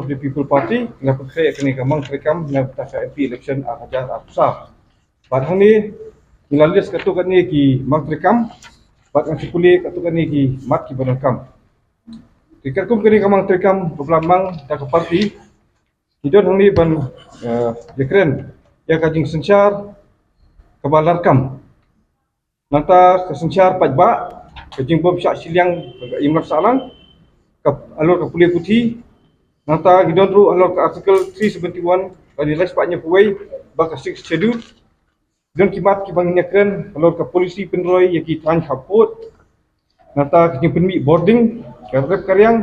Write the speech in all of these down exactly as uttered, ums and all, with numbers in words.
The People Party, nga pynkhih kane ka mang treikam na bynta ka M P election ar hajar arphew saw. Bad hangne ngi la list katto katne ki mang treikam bad ngan sa pule katto katne ki mat kiba donkam. Te katkum kane ka mang treikam kaba la mang da ka party, ngi don hangne ban, eh, ïakren ïa ka jingsynshar kaba larkam. Nangta ka synshar paidbah, ka jingbym shah shiliang ka imlang sahlang, ka halor ka pule puthi. Nangta ngi don ruh halor ka Article three seventy-one, ka ni lai spah hynñiewphew wei, ba ka Sixth Schedule. Don ki mat kiba ngin ïakren halor ka policy pynroi ïa ki thaiñ khappud. Nangta ka jingpynmih bording, ka rep ka riang.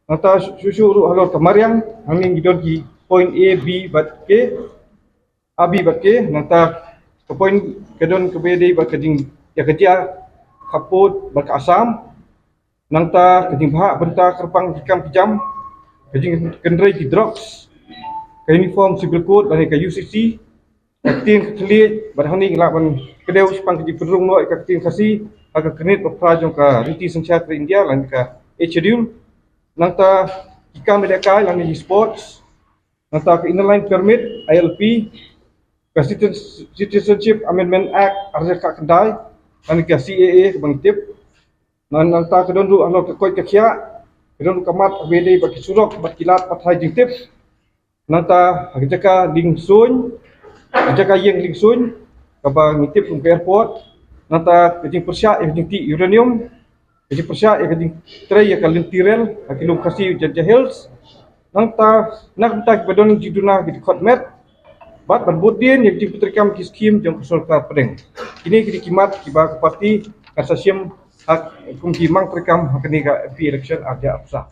Nangta shuh shuh ruh halor ka mariang, hangne ngi don ki point A, B bad K. A, B bad K, nangta ka point ka don kaba ïadei bad ka jing, ïa ka jia khappud bad ka Assam. Nangta ka jingbthah bynta kyrpang ki kam ki jam, ka jingkynrei ki drugs, ka Uniform Civil Code lane ka U C C, ka ktien ka thylliej, bad hangne ngi lah ban kdew shaphang ka jingpynrung noh ïa ka ktien Khasi ha ka kynit ba phra jong ka Riti Synshar Khasi India lane ka Eighth Schedule. Nangta ki kam ïalehkai lane ki sports, nangta ka Inner Line Permit, I L P, ka Citizen-, Citizenship Amendment Act ar hajar khyndai, lane ka C A A kaba ngi tip. Nang, nangta ka don ruh halor ka koit ka khiah, ka don ruh ka mat kaba ïadei bad ki surok bad ki lad pathai jingtip. Nangta ha ka jaka lieng suiñ, ka jaka ïeng lieng suiñ kaba ngi tip kum ka airport. Nangta ka jingpyrshah ïa ka jingtih uranium, ka jingpyrshah ïa ka jingtrei ïa ka lynti rel ha ki lum Khasi Jaintia Hills. Nangta na ka bynta kiba don jingduna ki dkhot met bad ban bud dien ïa ka jingpyntreikam ki skhim jong ka sorkar pdeng. Kine ki dei ki mat kiba ka party kan sa shim ha kum ki mang treikam ha kane ka M P election ar hajar arphew saw.